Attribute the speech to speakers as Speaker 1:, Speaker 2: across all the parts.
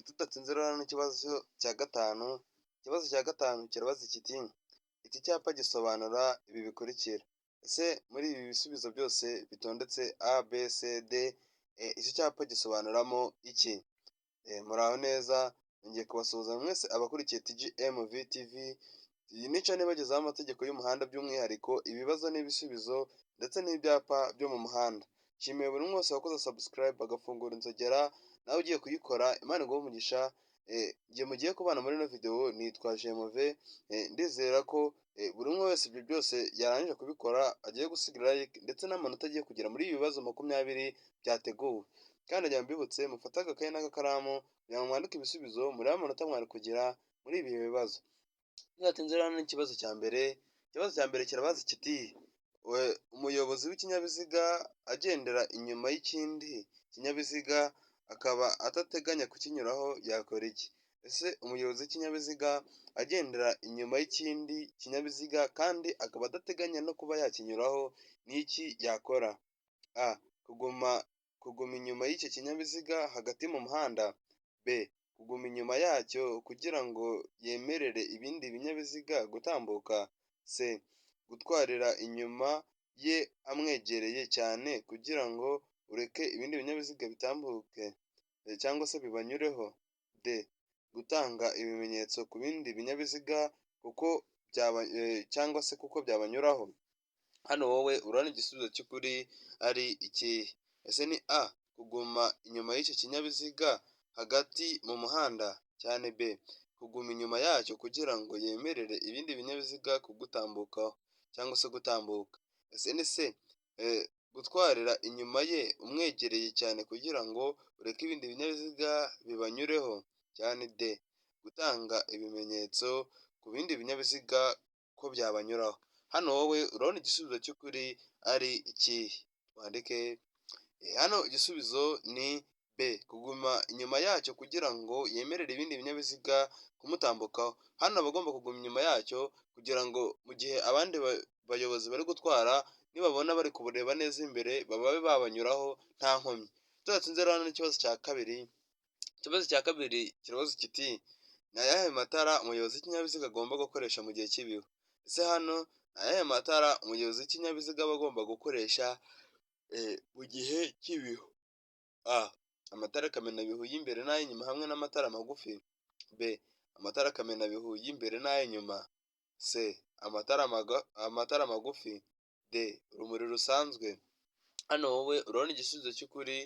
Speaker 1: Tudatinze rero n'ikibazo cya gatanu. Ikibazo cya gatanu kirabaza kiti: "Iki cyapa gisobanura ibi bikurikira". Ese muri ibi bisubizo byose bitondetse A, B, C, D, iki cyapa gisobanuramo iki? Muraho neza, ngiye kubasuhuza mwese abakurikiye TGMV TV. Iyi ni channel ibagezaho amategeko y'umuhanda, by'umwihariko ibibazo n'ibisubizo ndetse n'ibyapa byo mu muhanda. Nshimiye buri umwe wese wakoze subscribe, agafungura inzogera, nawe ugiye kuyikora, Imana iguhe umugisha. Igihe mugiye kubana muri ino video nitwa Jemove. Ndizera ko buri umwe wese ibyo byose yarangije kubikora, agiye gusiga like ndetse n'amanota agiye kugera muri ibi bibazo 20 byateguwe. Kandi nagira ngo mbibutse mufate agakayi n'agakaramu kugira ngo mwandike ibisubizo, murebe amanota mwari kugira muri ibi bibazo. Tudatinze rero n'ikibazo cya mbere. Ikibazo cya mbere kirabaza kiti: "Umuyobozi w'ikinyabiziga agendera inyuma y'ikindi kinyabiziga akaba adateganya kukinyuraho yakora iki?" Ese umuyobozi w'ikinyabiziga agendera inyuma y'ikindi kinyabiziga kandi akaba adateganya no kuba yakinyuraho, ni iki yakora? A, kuguma inyuma y'icyo kinyabiziga hagati mu muhanda. B, kuguma inyuma yacyo kugira ngo yemerere ibindi binyabiziga gutambuka. C, gutwarira inyuma ye amwegereye cyane kugira ngo ureke ibindi binyabiziga bitambuke cyangwa se bibanyureho. D, gutanga ibimenyetso ku bindi binyabiziga kuko byaba cyangwa se kuko byabanyuraho. Hano wowe urabona igisubizo cy'ukuri ari ikihe? Ese ni A, kuguma inyuma y'icyo kinyabiziga hagati mu muhanda, cyane B, kuguma inyuma yacyo kugira ngo yemerere ibindi binyabiziga kugutambukaho cyangwa se gutambuka? Ese ni C, gutwarira inyuma ye umwegereye cyane kugira ngo ureke ibindi binyabiziga bibanyureho, cyane D, gutanga ibimenyetso ku bindi binyabiziga ko byabanyuraho? Hano wowe urabona igisubizo cy'ukuri ari ikihe? Twandike. Hano igisubizo ni B, kuguma inyuma yacyo kugira ngo yemerere ibindi binyabiziga kumutambukaho. Hano aba agomba kuguma inyuma yacyo kugira ngo mu gihe abandi bayobozi bari gutwara, nibabona bari kubureba neza imbere, bababe babanyuraho nta nkomyi. Tudatinze rero n'ikibazo cya kabiri. Ikibazo cya kabiri kirabaza kiti: "Ni ayahe matara umuyobozi w'ikinyabiziga agomba gukoresha mu gihe cy'ibihu?" Ese hano ni ayahe matara umuyobozi w'ikinyabiziga aba agomba gukoresha mu gihe cy'ibihu? A, amatara kamenabihu y'imbere n'ay'inyuma hamwe n'amatara magufi. B, amatara kamenabihu y'imbere n'ay'inyuma. C, amatara magufi. D, urumuri rusanzwe. Hano wowe urabona igisubizo cy'ukuri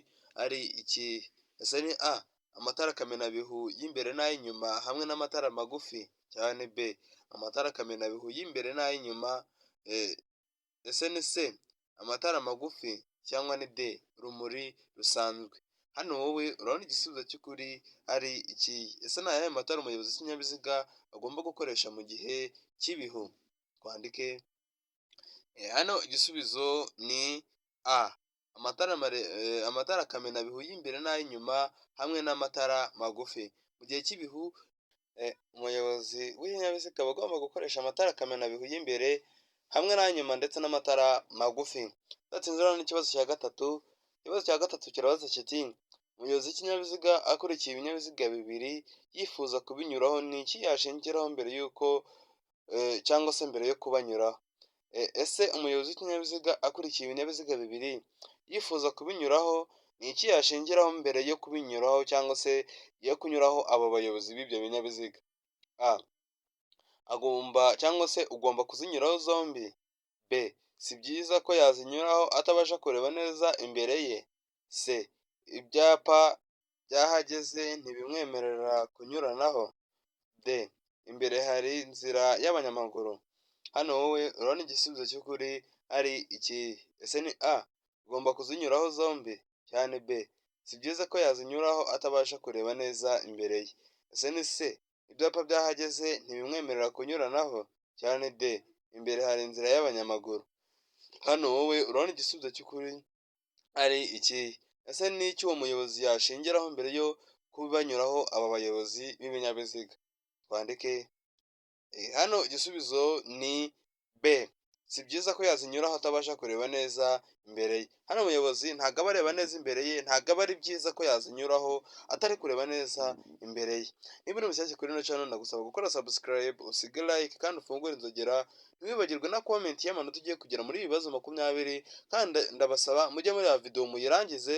Speaker 1: ari ikihe? Ese ni A, amatara kamenabihu y'imbere n'ay'inyuma hamwe n'amatara magufi, cyane B, amatara kamenabihu y'imbere n'ay'inyuma? Ese ni C, amatara magufi, cyangwa ni D, urumuri rusanzwe? Hano wowe urabona igisubizo cy'ukuri ari ikihe? Ese ni ayahe matara umuyobozi w'ikinyabiziga agomba gukoresha mu gihe cy'ibihu? Twandike. Hano igisubizo ni A, amatara kamenabihu y'imbere n'ay'inyuma hamwe n'amatara magufi. Mu gihe cy'ibihu, umuyobozi w'ibinyabiziga aba agomba gukoresha amatara kamenabihu y'imbere hamwe n'ay'inyuma ndetse n'amatara magufi. Tudatinze rero n'ikibazo cya gatatu. Ikibazo cya gatatu kirabaza kiti: "Umuyobozi w'ikinyabiziga akurikiye ibinyabiziga bibiri yifuza kubinyuraho, ni iki yashingiraho mbere y'uko cyangwa se mbere yo kubanyuraho?" Ese umuyobozi w'ikinyabiziga akurikiye ibinyabiziga bibiri yifuza kubinyuraho, ni iki yashingiraho mbere yo kubinyuraho cyangwa se yo kunyuraho abo bayobozi b'ibyo binyabiziga? A, agomba cyangwa se ugomba kuzinyuraho zombi. B, si byiza ko yazinyuraho atabasha kureba neza imbere ye. C, ibyapa byahageze ntibimwemerera kunyuranaho. D, imbere hari inzira y'abanyamaguru. Hano wowe urabona igisubizo cy'ukuri ari ikihe? Ese ni A, ugomba kuzinyuraho zombi, cyane B, si byiza ko yazinyuraho atabasha kureba neza imbere ye? Ese ni C, ibyapa byahageze ntibimwemerera kunyuranaho, cyane D, imbere hari inzira y'abanyamaguru? Hano wowe urabona igisubizo cy'ukuri ari ikihe? Ese ni iki uwo muyobozi yashingiraho mbere yo kubanyuraho aba bayobozi b'ibinyabiziga? Twandike. Hano igisubizo ni B. Si byiza ko yazinyuraho atabasha kureba neza imbere ye. Hano umuyobozi ntabwo aba areba neza imbere ye, ntabwo aba ari byiza ko yazinyuraho atari kureba neza imbere ye. Niba uri mushyashya kuri ino channel, ndagusaba gukora subscribe, usige like kandi ufungure inzogera, ntiwibagirwe na comment y'amanota ugiye kugera muri ibi bibazo 20. Kandi ndabasaba mujye muri ya video muyirangize,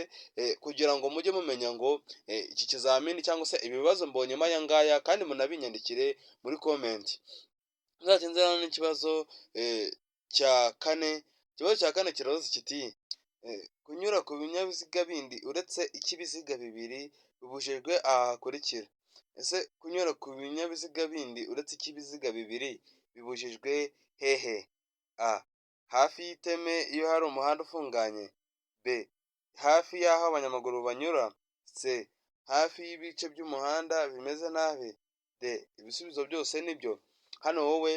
Speaker 1: kugira ngo mujye mumenya ngo iki kizamini cyangwa se ibi bibazo mbonyemo aya ngaya, kandi munabinyandikire muri comment. Tudatinze rero n'ikibazo cya kane. Ikibazo cya kane kirabaza kiti: "Kunyura ku binyabiziga bindi uretse icy'ibiziga bibiri bibujijwe aha hakurikira." Ese kunyura ku binyabiziga bindi uretse icy'ibiziga bibiri bibujijwe hehe? A, hafi y'iteme iyo hari umuhanda ufunganye. B, hafi y'aho abanyamaguru banyura. C, hafi y'ibice by'umuhanda bimeze nabi. D, ibisubizo byose nibyo. Hano wowe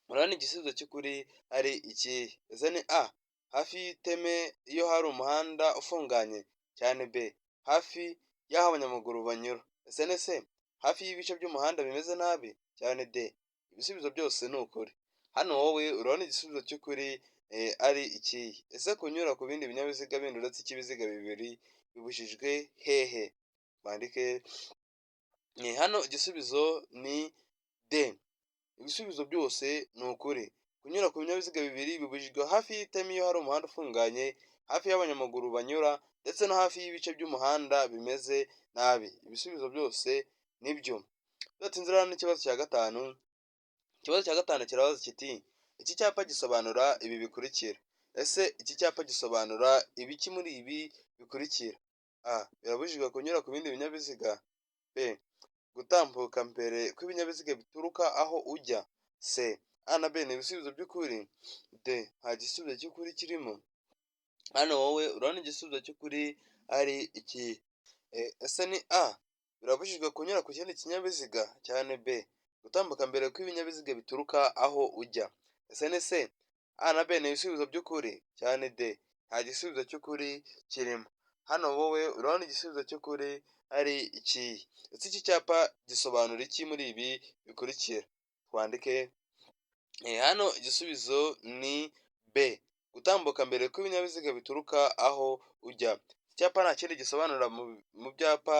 Speaker 1: urabona igisubizo cy'ukuri ari ikihe? Ese ni A, hafi y'iteme iyo hari umuhanda ufunganye, cyane B, hafi y'aho abanyamaguru banyura? Ese ni C, hafi y'ibice by'umuhanda bimeze nabi, cyane D, ibisubizo byose ni ukuri? Hano wowe urabona igisubizo cy'ukuri ari ikihe? Ese kunyura ku bindi binyabiziga bindi uretse icy'ibiziga bibiri bibujijwe hehe? Twandike hano igisubizo ni D, ibisubizo byose ni ukuri. Kunyura ku binyabiziga bibiri bibujijwe hafi y'iteme iyo hari umuhanda ufunganye, hafi y'abanyamaguru banyura, ndetse no hafi y'ibice by'umuhanda bimeze nabi. Ibisubizo byose nibyo. Tudatinze rero n'ikibazo cya gatanu. Ikibazo cya gatanu kirabaza kiti: "Iki cyapa gisobanura ibi bikurikira." Ese iki cyapa gisobanura ibiki muri ibi bikurikira? A, birabujijwe kunyura ku bindi binyabiziga. B, gutambuka mbere kw'ibinyabiziga bituruka aho ujya. C, A na B ni ibisubizo by'ukuri. D, nta gisubizo cy'ukuri kirimo. Hano wowe urabona igisubizo cy'ukuri ari iki? Ese ni A, birabujijwe kunyura ku kindi kinyabiziga, cyane B, gutambuka mbere kw'ibinyabiziga bituruka aho ujya? Ese ni C, A na B ni ibisubizo by'ukuri, cyane D, nta gisubizo cy'ukuri kirimo? Hano wowe urabona igisubizo cy'ukuri ari ikihe? Ese iki cyapa gisobanura iki muri ibi bikurikira? Twandike hano igisubizo ni B, gutambuka mbere kw'ibinyabiziga bituruka aho ujya. Icyapa nta kindi gisobanura mu byapa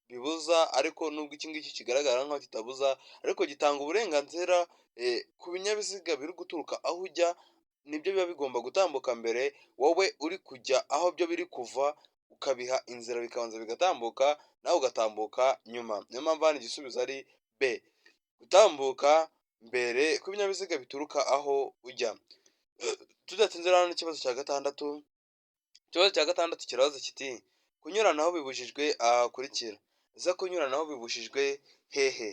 Speaker 1: bibuza, ariko nubwo iki ngiki kigaragara nk'aho kitabuza, ariko gitanga uburenganzira ku binyabiziga biri guturuka aho ujya, nibyo biba bigomba gutambuka mbere. Wowe uri kujya aho byo biri kuva, ukabiha inzira bikabanza bigatambuka, nawe ugatambuka nyuma. Niyo mpamvu hano igisubizo ari B, gutambuka mbere kw'ibinyabiziga bituruka aho ujya. Tudatinze rero n'ikibazo cya gatandatu. Ikibazo cya gatandatu kirabaza kiti: "Kunyuranaho bibujijwe aha hakurikira." Ese kunyuranaho bibujijwe hehe?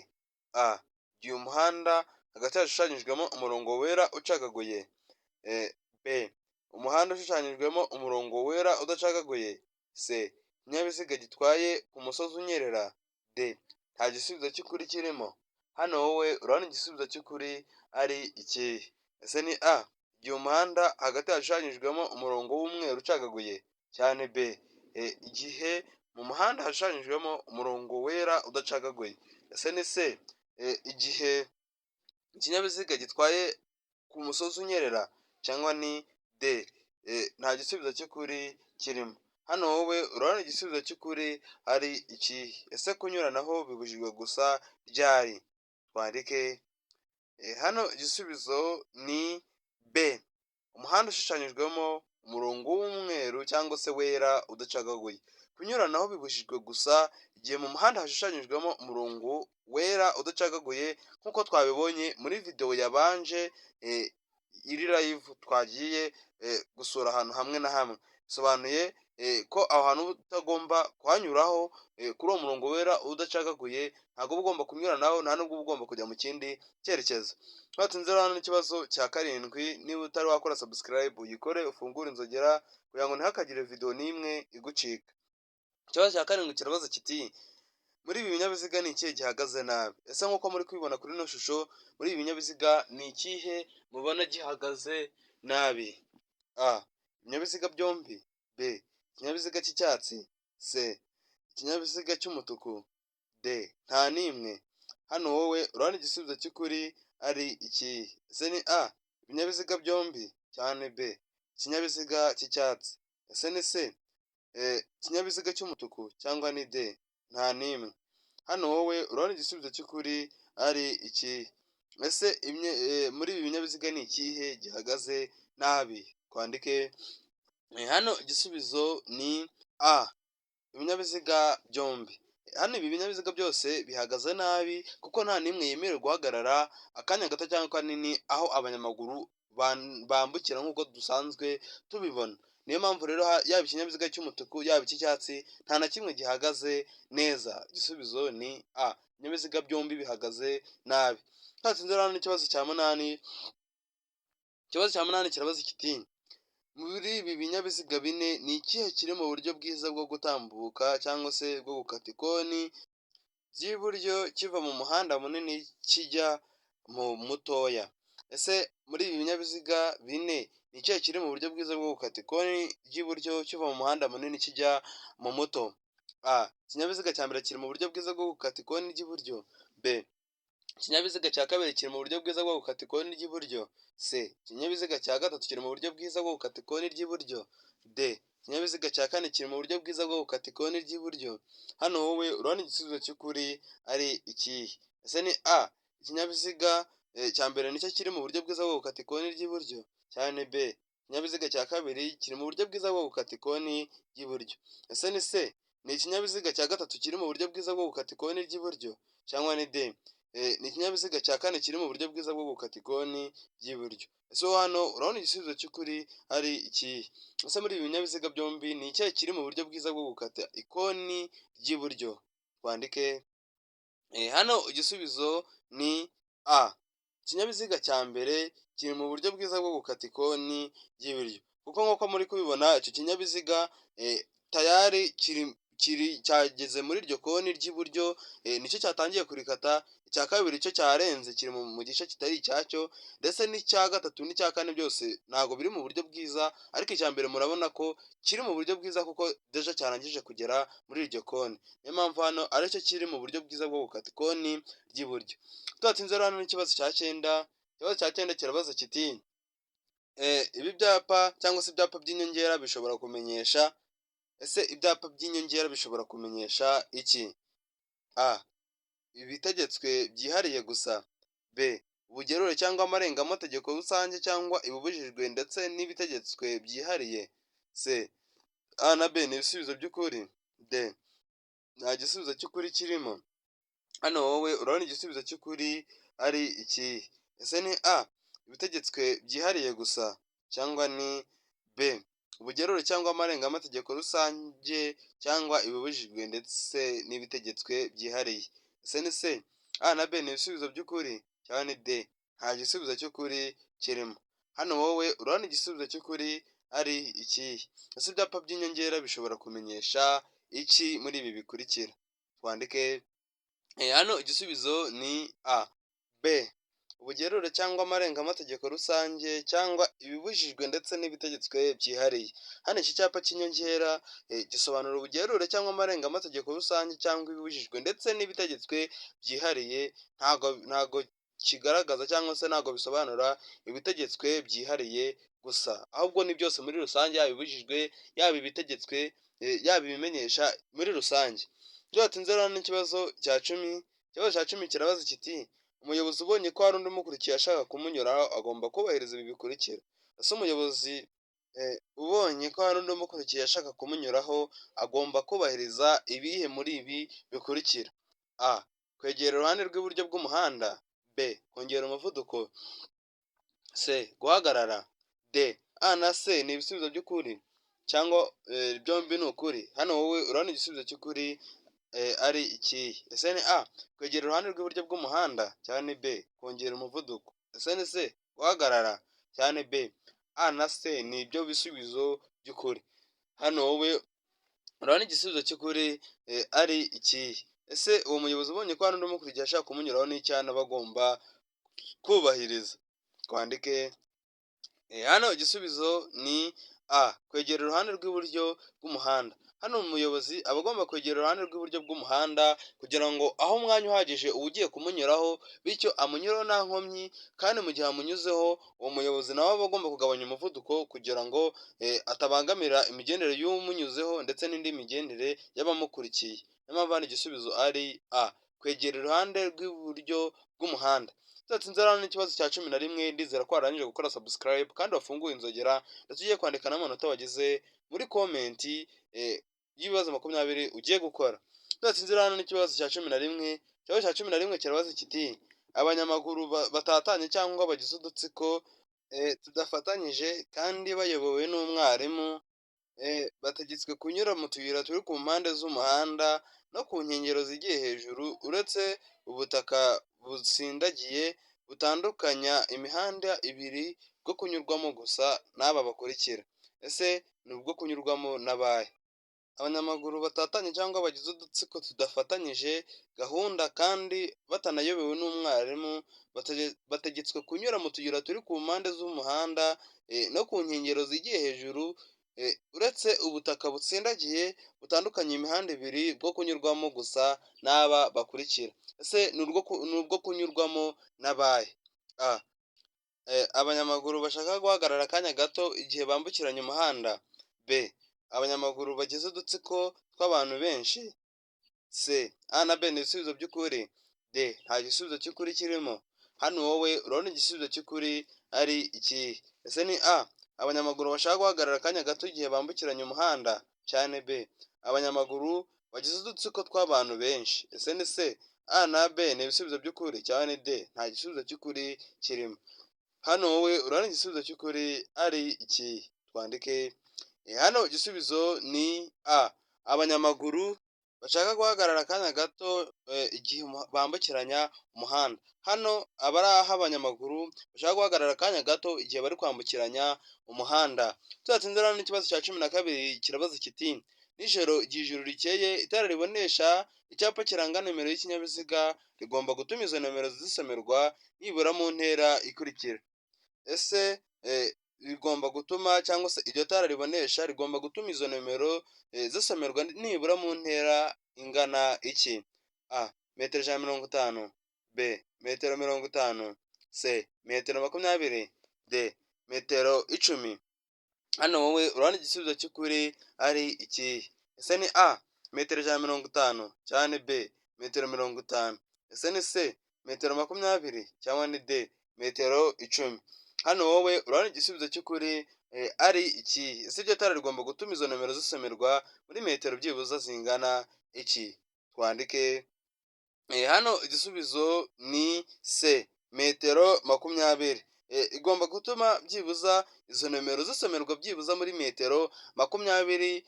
Speaker 1: A, igihe umuhanda hagati hashushanyijwemo umurongo wera ucagaguye. B, umuhanda ushushanyijwemo umurongo wera udacagaguye. C, ikinyabiziga gitwaye ku musozi unyerera. D, nta gisubizo cy'ukuri kirimo. Hano wowe urabona igisubizo cy'ukuri ari ikihe? Ese ni A, igihe umuhanda hagati hashushanyijwemo umurongo w'umweru ucagaguye, cyane B, igihe mu muhanda hashushanyijwemo umurongo wera udacagaguye? Ese ni C, igihe ikinyabiziga gitwaye ku musozi unyerera, cyangwa ni D, nta gisubizo cy'ukuri kirimo? Hano wowe urabona igisubizo cy'ukuri ari ikihe? Ese kunyuranaho bibujijwe gusa ryari? Twandike hano igisubizo ni B, umuhanda ushushanyijwemo umurongo w'umweru cyangwa se wera udacagaguye. Kunyuranaho bibujijwe gusa igihe mu muhanda hashushanyijwemo umurongo wera udacagaguye, nk'uko twabibonye muri videwo yabanje iri live twagiye gusura ahantu hamwe na hamwe. Bisobanuye ko aho hantu uba utagomba kuhanyuraho kuri uwo murongo wera udacagaguye, ntabwo uba ugomba kunyuranaho, nta nubwo uba ugomba kujya mu kindi cyerekezo. Tudatinze rero n'ikibazo cya karindwi. Niba utari wakora subscribe, uyikore, ufungure inzogera kugira ngo ntihakagire videwo n'imwe igucika. Ikibazo cya karindwi kirabaza kiti: "Muri ibi binyabiziga ni ikihe gihagaze nabi?" Ese nk'uko muri kubibona kuri ino shusho, muri ibi binyabiziga ni ikihe mubona gihagaze nabi? A, ibinyabiziga byombi. B, ikinyabiziga cy'icyatsi. C, ikinyabiziga cy'umutuku. D, nta n'imwe. Hano wowe urabona igisubizo cy'ukuri ari ikihe? Ese ni A, ibinyabiziga byombi, Ibinyabiziga byombi cyangwa ni B, ikinyabiziga cy'icyatsi? Ese ni C, ikinyabiziga cy'umutuku cyangwa ni D, nta n'imwe? Hano wowe urabona igisubizo cy'ukuri ari ikihe? Ese muri ibi binyabiziga ni ikihe gihagaze nabi? Twandike hano, igisubizo ni A, ibinyabiziga byombi. Hano ibi binyabiziga byose bihagaze nabi kuko nta n'imwe yemerewe guhagarara akanya gato cyangwa kanini aho abanyamaguru bambukira nk'uko dusanzwe tubibona. Niyo mpamvu rero yaba ikinyabiziga cy'umutuku, yaba icy'icyatsi, nta na kimwe gihagaze neza. Igisubizo ni A, ibinyabiziga byombi bihagaze nabi. Tudatinze rero n'ikibazo cya munani. Ikibazo cya munani kirabaza kiti: muri ibi binyabiziga bine ni ikihe kiri mu buryo bwiza bwo gutambuka cyangwa se bwo gukata ikoni ry'iburyo kiva mu muhanda munini kijya mu mutoya? Ese muri ibi binyabiziga bine ni ikihe kiri mu buryo bwiza bwo gukata ikoni ry'iburyo kiva mu muhanda munini kijya mu muto? A, ikinyabiziga cya mbere kiri mu buryo bwiza bwo gukata ikoni ry'iburyo. B, ikinyabiziga cya kabiri kiri mu buryo bwiza bwo gukata ikoni ry'iburyo. C, ikinyabiziga cya gatatu kiri mu buryo bwiza bwo gukata ikoni ry'iburyo. D, ikinyabiziga cya kane kiri mu buryo bwiza bwo gukata ikoni ry'iburyo. Hano wowe urabona igisubizo cy'ukuri ari ikihe? Ese ni A, ikinyabiziga cya mbere nicyo kiri mu buryo bwiza bwo gukata ikoni ry'iburyo, cyangwa ni B, ikinyabiziga cya kabiri kiri mu buryo bwiza bwo gukata ikoni ry'iburyo? Ese ni C, ni ikinyabiziga cya gatatu kiri mu buryo bwiza bwo gukata ikoni ry'iburyo, cyangwa ni D, ni ikinyabiziga cya kane kiri mu buryo bwiza bwo gukata ikoni ry'iburyo? Ese wowe hano urabona igisubizo cy'ukuri ari ikihe? Ese muri ibi binyabiziga byombi ni ikihe kiri mu buryo bwiza bwo gukata ikoni ry'iburyo? Twandike hano, igisubizo ni A, ikinyabiziga cya mbere kiri mu buryo bwiza bwo gukata ikoni ry'iburyo, kuko nk'uko muri kubibona, icyo kinyabiziga tayari kiri cyageze muri iryo koni ry'iburyo, nicyo cyatangiye kurikata. Icya kabiri cyo cyarenze, kiri mu gice kitari icyacyo, ndetse n'icya gatatu n'icya kane byose ntabwo biri mu buryo bwiza. Ariko icya mbere murabona ko kiri mu buryo bwiza kuko déjà cyarangije kugera muri iryo koni. Niyo mpamvu hano aricyo kiri mu buryo bwiza bwo gukata ikoni ry'iburyo. Tudatinze rero, hano n'ikibazo cya cyenda. Ikibazo cya cyenda kirabaza kiti: ibi byapa cyangwa se ibyapa by'inyongera bishobora kumenyesha? Ese ibyapa by'inyongera bishobora kumenyesha iki? A, ibitegetswe byihariye gusa. B, ubugerure cyangwa amarengategeko rusange cyangwa ibibujijwe ndetse n'ibitegetswe byihariye. C, A na B ni ibisubizo by'ukuri. D, nta gisubizo cy'ukuri kirimo. Hano wowe urabona igisubizo cy'ukuri ari ikihe? Ese ni A, ibitegetswe byihariye gusa, cyangwa ni B, ubugerure cyangwa amarengategeko rusange cyangwa ibibujijwe ndetse n'ibitegetswe byihariye? Ese ni C, A na B ni ibisubizo by'ukuri, cyangwa ni D, nta gisubizo cy'ukuri kirimo? Hano wowe urabona igisubizo cy'ukuri ari ikihe? Ese ibyapa by'inyongera bishobora kumenyesha iki muri ibi bikurikira? Twandike hano, igisubizo ni A B, ubugerure cyangwa amarengategeko rusange cyangwa ibibujijwe ndetse n'ibitegetswe byihariye. Hano iki cyapa cy'inyongera gisobanura ubugerure cyangwa amarengategeko rusange cyangwa ibibujijwe ndetse n'ibitegetswe byihariye. Ntago kigaragaza cyangwa se ntabwo bisobanura ibitegetswe byihariye gusa, ahubwo ni byose muri rusange, yaba ibibujijwe, yaba ibitegetswe, yaba ibimenyesha muri rusange. Tudatinze rero n'ikibazo cya 10. Ikibazo cya 10 kirabaza kiti: umuyobozi ubonye ko hari undi umukurikiye ashaka kumunyuraho agomba kubahiriza ibi bikurikira. Ese umuyobozi ubonye ko hari undi umukurikiye ashaka kumunyuraho agomba kubahiriza ibihe muri ibi bikurikira? A, kwegera iruhande rw'iburyo bw'umuhanda. B, kongera umuvuduko. C, guhagarara. D, A na C ni ibisubizo by'ukuri, cyangwa byombi ni ukuri. Hano wowe urabona igisubizo cy'ukuri ari ikihe? Ese ni A, kwegera iruhande rw'iburyo bw'umuhanda, cyangwa ni B, kongera umuvuduko? Ese ni C, guhagarara, cyangwa ni B, A na C ni ibyo bisubizo by'ukuri? Hano wowe urabona igisubizo cy'ukuri ari ikihe? Ese uwo muyobozi ubonye ko hari undi umukurikiye ashaka kumunyuraho n'icyo aba agomba kubahiriza? Twandike hano, igisubizo ni A, kwegera iruhande rw'iburyo bw'umuhanda. Hano umuyobozi aba agomba kwegera iruhande rw'iburyo bw'umuhanda kugira ngo ahe umwanya uhagije uwugiye kumunyuraho, bityo amunyureho nta nkomyi, kandi mu gihe amunyuzeho uwo muyobozi nawe aba agomba kugabanya umuvuduko kugira ngo atabangamira imigendere y'umunyuzeho ndetse n'indi migendere y'abamukurikiye. Niyo mpamvu hano igisubizo ari A, kwegera iruhande rw'iburyo bw'umuhanda. Tudatinze rero n'ikibazo cya 11, ndizera ko warangije gukora subscribe kandi wafunguye inzogera, ndetse ugiye kwandika n'amanota wagize muri comment y'ibibazo 20 ugiye gukora. Tudatinze rero n'ikibazo cya 11, ikibazo cya 11 kirabaza kiti: abanyamaguru batatanye cyangwa bagize udutsiko tudafatanyije kandi bayobowe n'umwarimu, bategetswe kunyura mu tuyira turi ku mpande z'umuhanda no ku nkengero zigiye hejuru, uretse ubutaka butsindagiye butandukanya imihanda ibiri bwo kunyurwamo gusa n'aba bakurikira. Ese ni ubwo kunyurwamo n'abahe? Abanyamaguru batatanye cyangwa bagize udutsiko tudafatanyije gahunda kandi batanayobowe n'umwarimu, bategetswe kunyura mu tuyira turi ku mpande z'umuhanda no ku nkengero zigiye hejuru, uretse ubutaka butsindagiye butandukanya imihanda ibiri bwo kunyurwamo gusa n'aba bakurikira. Ese ni ubwo kunyurwamo n'abahe? A, abanyamaguru bashaka guhagarara akanya gato igihe bambukiranya umuhanda. B, abanyamaguru bagize udutsiko tw'abantu benshi. C, A na B ni ibisubizo by'ukuri. D, nta gisubizo cy'ukuri kirimo. Hano wowe urabona igisubizo cy'ukuri ari ikihe? Ese ni A, abanyamaguru bashaka guhagarara akanya gato igihe bambukiranya umuhanda, cyane B, abanyamaguru bagize udutsiko tw'abantu benshi. Ese ni C, A na B ni ibisubizo by'ukuri, cyangwa ni D, nta gisubizo cy'ukuri kirimo. Hano wowe urabona igisubizo cy'ukuri ari ikihe? Twandike. Hano igisubizo ni A, abanyamaguru bashaka guhagarara akanya gato igihe bambukiranya umuhanda. Hano aba ari aho abanyamaguru bashaka guhagarara akanya gato igihe bari kwambukiranya umuhanda. Tudatinze rero n'ikibazo cya 12 kirabaza kiti: nijoro igihe ijuru rikeye, itara ribonesha icyapa kiranga nimero y'ikinyabiziga rigomba gutuma izo nomero zisomerwa nibura mu ntera ikurikira. Ese rigomba gutuma cyangwa se iryo tara ribonesha rigomba gutuma izo nomero zisomerwa nibura mu ntera ingana iki? A, metero 150. B, metero 50. C, metero 20. D, metero 10. Hano wowe urabona igisubizo cy'ukuri ari ikihe? Ese ni A, metero 150, cyangwa ni B, metero 50? Ese ni C, metero 20, cyangwa ni D, metero 10? Hano wowe urabona igisubizo cy'ukuri ari ikihe? Ese iryo tara rigomba gutuma izo nomero zisomerwa muri metero byibuze zingana iki? Twandike. Hano igisubizo ni C, metero 20. Igomba gutuma byibuza izo nomero zisomerwa byibuza muri metero 20,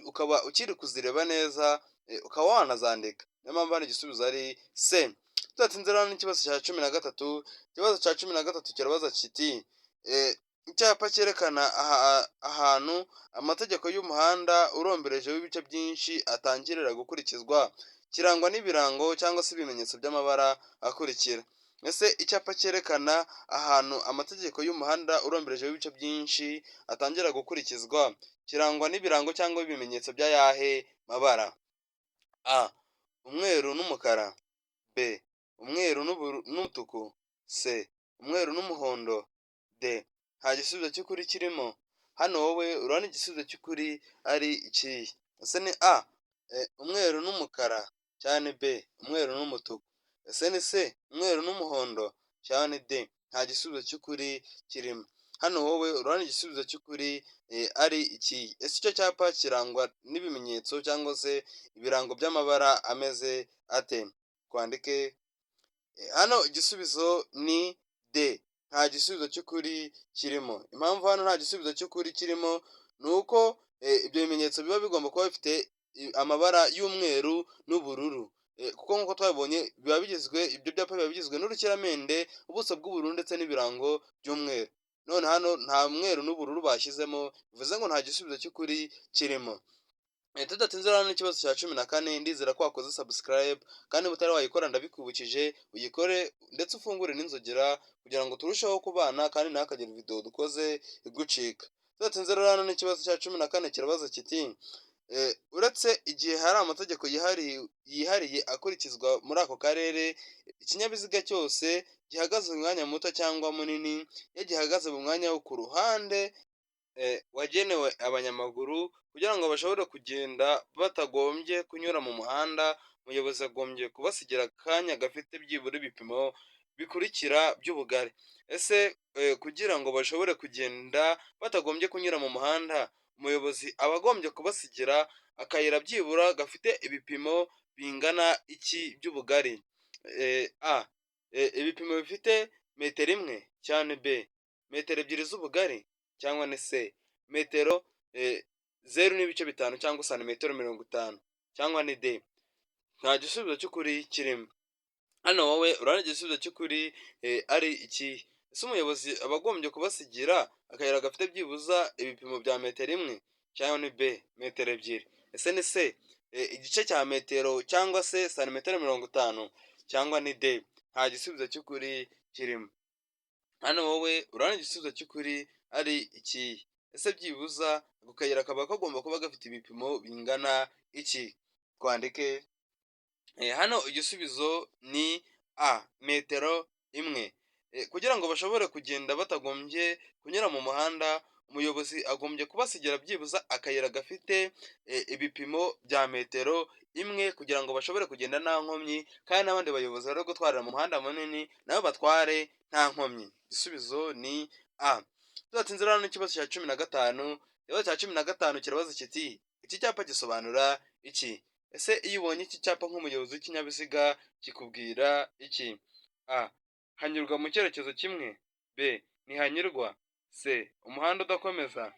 Speaker 1: ukaba ukiri kuzireba neza, ukaba wanazandika. Niyo mpamvu hano igisubizo ari C. Tudatinze rero n'ikibazo cya 13, ikibazo cya 13 kirabaza kiti: icyapa cyerekana ahantu amategeko y'umuhanda urombereje w'ibice byinshi atangirira gukurikizwa kirangwa n'ibirango cyangwa se ibimenyetso by'amabara akurikira. Ese icyapa cyerekana ahantu amategeko y'umuhanda urombereje w'ibice byinshi atangira gukurikizwa kirangwa n'ibirango cyangwa ibimenyetso by'ayahe mabara? A, umweru n'umukara. B, umweru n'umutuku. C, umweru n'umuhondo. D, nta gisubizo cy'ukuri kirimo. Hano wowe urabona igisubizo cy'ukuri ari ikihe? Ese ni A, umweru n'umukara, cyangwa ni B, umweru n'umutuku? Ese ni C, umweru n'umuhondo, cyangwa ni D, nta gisubizo cy'ukuri kirimo? Hano wowe urabona igisubizo cy'ukuri ari ikihe? Ese icyo cyapa kirangwa n'ibimenyetso cyangwa se ibirango by'amabara ameze ate? Twandike. Hano igisubizo ni D, nta gisubizo cy'ukuri kirimo. Impamvu hano nta gisubizo cy'ukuri kirimo ni uko ibyo bimenyetso biba bigomba kuba bifite amabara y'umweru n'ubururu, kuko nk'uko twabibonye biba bigizwe, ibyo byapa biba bigizwe n'urukiramende, ubuso bw'ubururu ndetse n'ibirango by'umweru. None hano nta mweru n'ubururu bashyizemo, bivuze ngo nta gisubizo cy'ukuri kirimo. Tudatinze rero n'ikibazo cya 14, ndizera ko wakoze subscribe, kandi niba utari wayikora ndabikwibukije uyikore, ndetse ufungure n'inzogera kugira ngo turusheho kubana kandi ntihakagire video dukoze igucika. Tudatinze rero hano n'ikibazo cya 14 kirabaza kiti: Uretse igihe hari amategeko yihariye akurikizwa muri ako karere, ikinyabiziga cyose gihagaze mu mwanya muto cyangwa munini, iyo gihagaze mu mwanya wo ku ruhande wagenewe abanyamaguru kugira ngo bashobore kugenda batagombye kunyura mu muhanda, umuyobozi agombye kubasigira akanya gafite byibura ibipimo bikurikira by'ubugari. Ese kugira ngo bashobore kugenda batagombye kunyura mu muhanda, umuyobozi aba agombye kubasigira akayira byibura gafite ibipimo bingana iki by'ubugari? A ibipimo bifite metero 1 cyane, B metero 2 z'ubugari, cyangwa ni C metero 0.5 cyangwa santimetero 50, cyangwa ni D nta gisubizo cy'ukuri kirimo. Hano wowe urabona igisubizo cy'ukuri ari ikihe? Ese umuyobozi aba agombye kubasigira akayira gafite byibuza ibipimo bya metero 1, cyangwa ni B metero 2? Ese ni C igice cya metero cyangwa se santimetero 50, cyangwa ni D nta gisubizo cy'ukuri kirimo? Hano wowe urabona igisubizo cy'ukuri ari ikihe? Ese byibuza ako kayira kaba kagomba kuba gafite ibipimo bingana iki? Twandike. Hano igisubizo ni A metero 1. Kugira ngo bashobore kugenda batagombye kunyura mu muhanda, umuyobozi agombye kubasigira byibuza akayira gafite ibipimo bya metero 1 kugira ngo bashobore kugenda nta nkomyi, kandi n'abandi bayobozi bari gutwarira mu muhanda munini nabo batware nta nkomyi. Igisubizo ni A. Tudatinze rero n'ikibazo cya 15, ikibazo cya 15 kirabaza kiti: iki cyapa gisobanura iki? Ese iyo ubonye iki cyapa nk'umuyobozi w'ikinyabiziga kikubwira iki? A hanyurwa mu cyerekezo kimwe, B ntihanyurwa, C umuhanda udakomeza,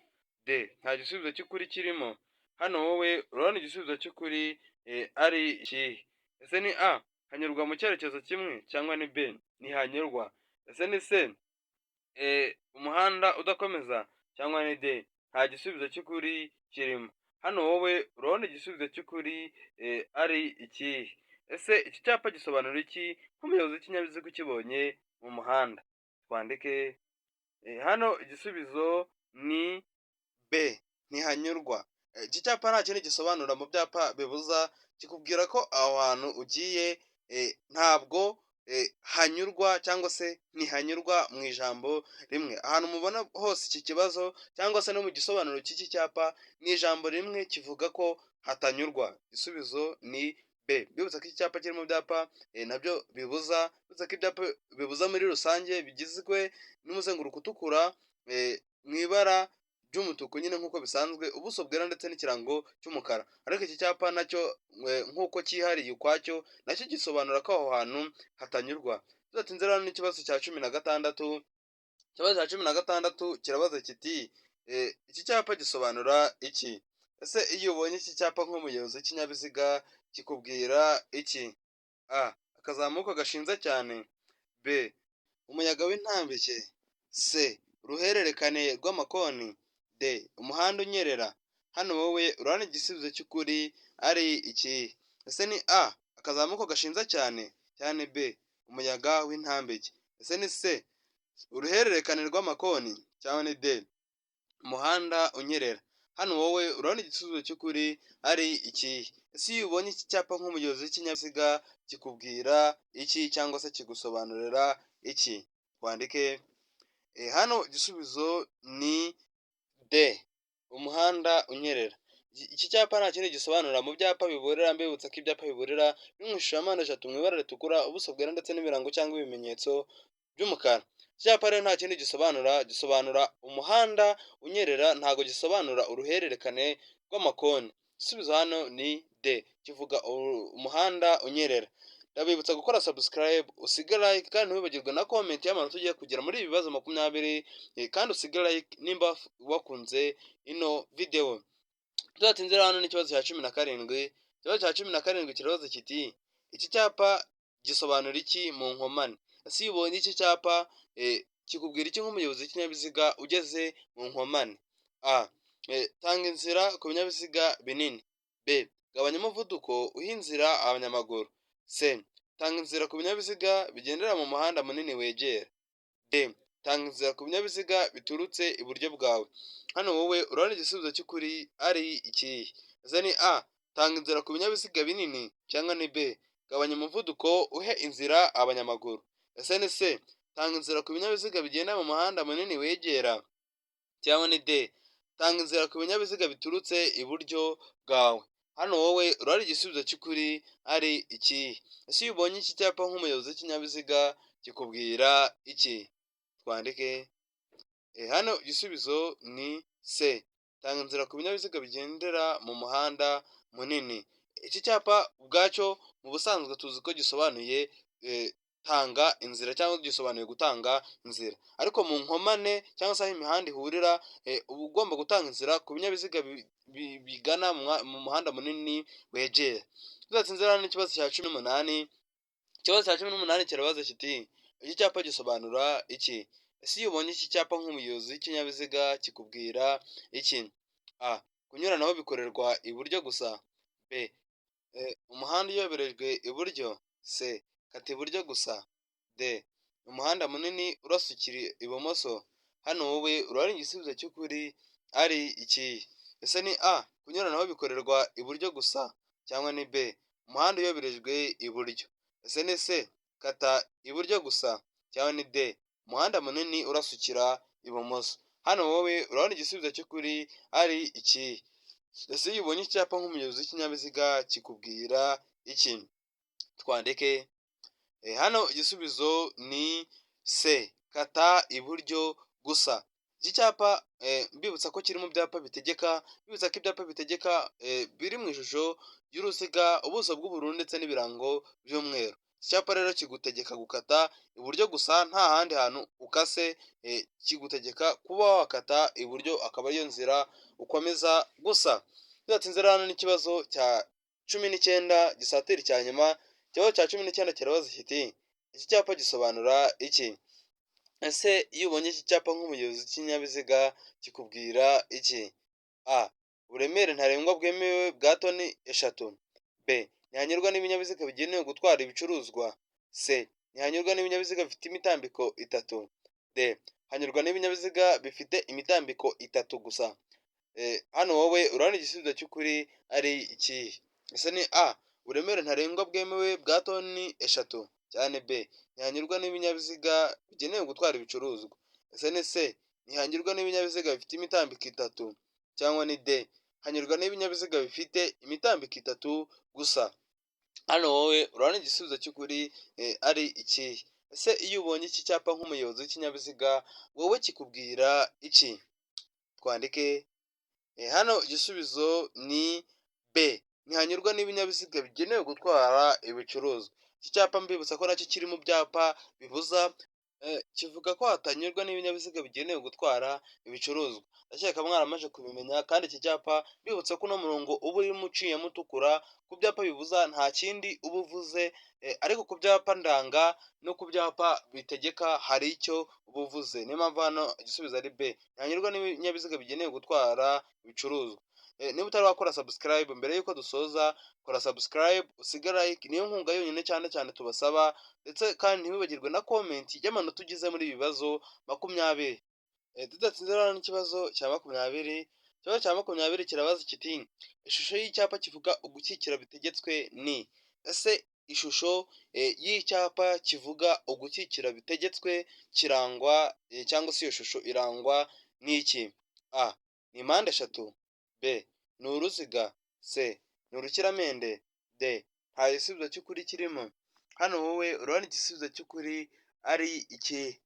Speaker 1: D nta gisubizo cy'ukuri kirimo. Hano wowe urabona igisubizo cy'ukuri ari ikihe? Ese ni A hanyurwa mu cyerekezo kimwe, cyangwa ni B ntihanyurwa? Ese ni C umuhanda udakomeza, cyangwa ni D nta gisubizo cy'ukuri kirimo? Hano wowe urabona igisubizo cy'ukuri ari ikihe? Ese iki cyapa gisobanura iki nk'umuyobozi w'ikinyabiziga ukibonye mu muhanda? Twandike. Hano igisubizo ni B ntihanyurwa. Iki cyapa nta kindi gisobanura mu byapa bibuza, kikubwira ko aho hantu ugiye ntabwo hanyurwa cyangwa se ntihanyurwa mu ijambo rimwe. Ahantu mubona hose iki kibazo cyangwa se no mu gisobanuro cy'iki cyapa ni ijambo rimwe kivuga ko hatanyurwa. Igisubizo ni B. Mbibutsa ko iki cyapa kiri mu byapa nabyo bibuza, mbibutsa ko ibyapa bibuza muri rusange bigizwe n'umuzenguruko utukura mu ibara ry'umutuku nyine nk'uko bisanzwe, ubuso bwera ndetse n'ikirango cy'umukara. Ariko iki cyapa nacyo nk'uko cyihariye ukwacyo, nacyo gisobanura ko aho hantu hatanyurwa. Tudatinze rero n'ikibazo cya 16, ikibazo cya 16 kirabaza kiti: iki cyapa gisobanura iki? Ese iyo ubonye iki cyapa nk'umuyobozi w'ikinyabiziga kikubwira iki? A akazamuka gashinze cyane, B umuyaga w'intambike, C uruhererekane rw'amakoni, D umuhanda unyerera. Hano wowe urabona igisubizo cy'ukuri ari ikihe? Ese ni A akazamuko gashinze cyane, cyane B umuyaga w'intambike, ese ni C uruhererekane rw'amakoni, cyangwa ni D umuhanda unyerera? Hano wowe urabona igisubizo cy'ukuri ari ikihe? Ese iyo ubonye iki cyapa nk'umuyobozi w'ikinyabiziga kikubwira iki cyangwa se kigusobanurira iki? Twandike. Hano igisubizo ni D umuhanda unyerera. Iki cyapa nta kindi gisobanura mu byapa biburira, mbibutsa ko ibyapa biburira biri mu ishusho ya mpande eshatu mu ibara ritukura, ubuso bwera ndetse n'ibirango cyangwa ibimenyetso by'umukara. Iki cyapa rero nta kindi gisobanura, gisobanura umuhanda unyerera, ntabwo gisobanura uruhererekane rw'amakoni. Igisubizo hano ni D kivuga umuhanda unyerera. Ndabibutsa gukora subscribe, usige like kandi ntiwibagirwe na comment y'amanota ugiye kugira muri ibi bibazo 20, kandi usige like nimba wakunze ino video. Tudatinze rero hano n'ikibazo cya 17, ikibazo cya 17 kirabaza kiti: iki cyapa gisobanura iki mu nkomane? Ese iyo ubonye iki cyapa kikubwira iki nk'umuyobozi w'ikinyabiziga ugeze mu nkomane? A tanga inzira ku binyabiziga binini, B gabanya umuvuduko uha inzira abanyamaguru, C tanga inzira ku binyabiziga bigendera mu muhanda munini wegera, D tanga inzira ku binyabiziga biturutse iburyo bwawe. Hano wowe urabona igisubizo cy'ukuri ari ikihe? Ese ni A, tanga inzira ku binyabiziga binini, cyangwa ni B, gabanya umuvuduko uhe inzira abanyamaguru? Ese ni C, tanga inzira ku binyabiziga bigenda mu muhanda munini wegera, cyangwa ni D, tanga inzira ku binyabiziga biturutse iburyo bwawe? Hano wowe urabona igisubizo cy'ukuri ari ikihe? Ese iyo ubonye iki cyapa nk'umuyobozi w'ikinyabiziga kikubwira iki? Twandike. Hano igisubizo ni C, tanga inzira ku binyabiziga bigendera mu muhanda munini. Iki cyapa ubwacyo mu busanzwe tuzi ko gisobanuye tanga inzira, cyangwa gisobanuye gutanga inzira, ariko mu nkomane cyangwa se aho imihanda ihurira, uba ugomba gutanga inzira ku binyabiziga bigana mu muhanda munini wegera. Tudatinze rero n'ikibazo cya 18. Ikibazo cya 18 kirabaza kiti: iki cyapa gisobanura iki? Ese iyo ubonye iki cyapa nk'umuyobozi w'ikinyabiziga kikubwira iki? A, kunyuranaho bikorerwa iburyo gusa. B, umuhanda uyoborejwe iburyo. C, kata iburyo gusa. D, umuhanda munini urasukira ibumoso. Hano wowe urabona igisubizo cy'ukuri ari ikihe? Ese ni A, kunyuranaho bikorerwa iburyo gusa, cyangwa ni B, umuhanda uyoborejwe iburyo? Ese ni C, kata iburyo gusa, cyangwa ni D, umuhanda munini urasukira ibumoso? Hano wowe urabona igisubizo cy'ukuri ari ikihe? Ese iyo ubonye icyapa nk'umuyobozi w'ikinyabiziga kikubwira iki? Twandike. Hano igisubizo ni C, kata iburyo gusa. Iki cyapa mbibutsa ko kiri mu byapa bitegeka, mbibutsa ko ibyapa bitegeka biri mu ishusho y'uruziga, ubuso bw'ubururu ndetse n'ibirango by'umweru. Iki cyapa rero kigutegeka gukata iburyo gusa, nta handi hantu ukase, kigutegeka kuba wakata iburyo, akaba ariyo nzira ukomeza gusa. Tudatinze rero, hano n'ikibazo cya 19 gisatira icya nyuma. Ikibazo cya 19 kirabaza kiti: iki cyapa gisobanura iki? Ese iyo ubonye iki cyapa nk'umuyobozi w'ikinyabiziga kikubwira iki? A, uburemere ntarengwa bwemewe bwa toni 3. B, ntihanyurwa n'ibinyabiziga bigenewe gutwara ibicuruzwa. C, ntihanyurwa n'ibinyabiziga bifite imitambiko itatu. D, hanyurwa n'ibinyabiziga bifite imitambiko itatu gusa. Hano wowe urabona igisubizo cy'ukuri ari ikihe? Ese ni A, uburemere ntarengwa bwemewe bwa toni 3, cyane B, ntihanyurwa n'ibinyabiziga bigenewe gutwara ibicuruzwa? Ese ni C, ntihanyurwa n'ibinyabiziga bifite imitambiko itatu, cyangwa ni D, hanyurwa n'ibinyabiziga bifite imitambiko itatu gusa? Hano wowe urabona igisubizo cy'ukuri ari ikihe? Ese iyo ubonye iki cyapa nk'umuyobozi w'ikinyabiziga wowe kikubwira iki? Twandike. Hano igisubizo ni B, ntihanyurwa n'ibinyabiziga bigenewe gutwara ibicuruzwa. Iki cyapa mbibutsa ko nacyo kiri mu byapa bibuza, kivuga ko hatanyurwa n'ibinyabiziga bigenewe gutwara ibicuruzwa. Ndakeka mwaramaze kubimenya. Kandi iki cyapa mbibutsa ko uno murongo uba urimo uciyemo utukura ku byapa bibuza nta kindi uba uvuze, ariko ku byapa ndanga no ku byapa bitegeka hari icyo uba uvuze. Niyo mpamvu hano igisubizo ari B, ntihanyurwa n'ibinyabiziga bigenewe gutwara ibicuruzwa. Niba utari wakora subscribe, mbere y'uko dusoza, kora subscribe, usige like, niyo nkunga yonyine cyane cyane tubasaba, ndetse kandi ntiwibagirwe na comment y'amanota ugize muri ibi bibazo 20. Tudatinze rero n'ikibazo cya 20. Ikibazo cya 20 kirabaza kiti: ishusho y'icyapa kivuga ugukikira bitegetswe ni? Ese ishusho y'icyapa kivuga ugukikira bitegetswe kirangwa, cyangwa se iyo shusho irangwa n'iki? A, ni mpande eshatu. B, ni uruziga. C, ni urukiramende. D, nta gisubizo cy'ukuri kirimo. Hano wowe urabona igisubizo cy'ukuri ari ikihe?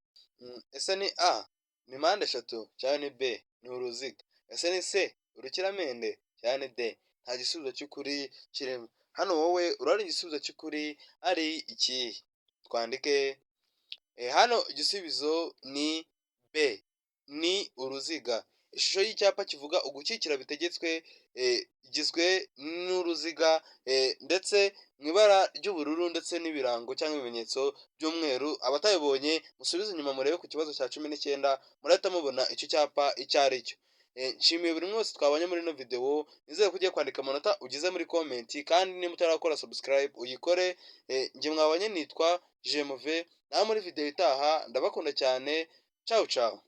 Speaker 1: Ese ni A, ni mpande eshatu, cyangwa ni B, ni uruziga? Ese ni C, urukiramende, cyangwa ni D, nta gisubizo cy'ukuri kirimo? Hano wowe urabona igisubizo cy'ukuri ari ikihe? Twandike. Hano igisubizo ni B, ni uruziga. Ishusho y'icyapa kivuga ugukikira bitegetswe igizwe n'uruziga, ndetse mu ibara ry'ubururu, ndetse n'ibirango cyangwa ibimenyetso by'umweru. Abatabibonye musubize inyuma murebe ku kibazo cya 19, murahita mubona icyo cyapa icyo ari cyo. Nshimiye buri wese twabonye muri ino videwo. Nizere ko ugiye kwandika amanota ugize muri comment, kandi niba utarakora subscribe uyikore. Njye mwabonye nitwa Jemuve, naho muri videwo itaha. Ndabakunda cyane. Ciao ciao.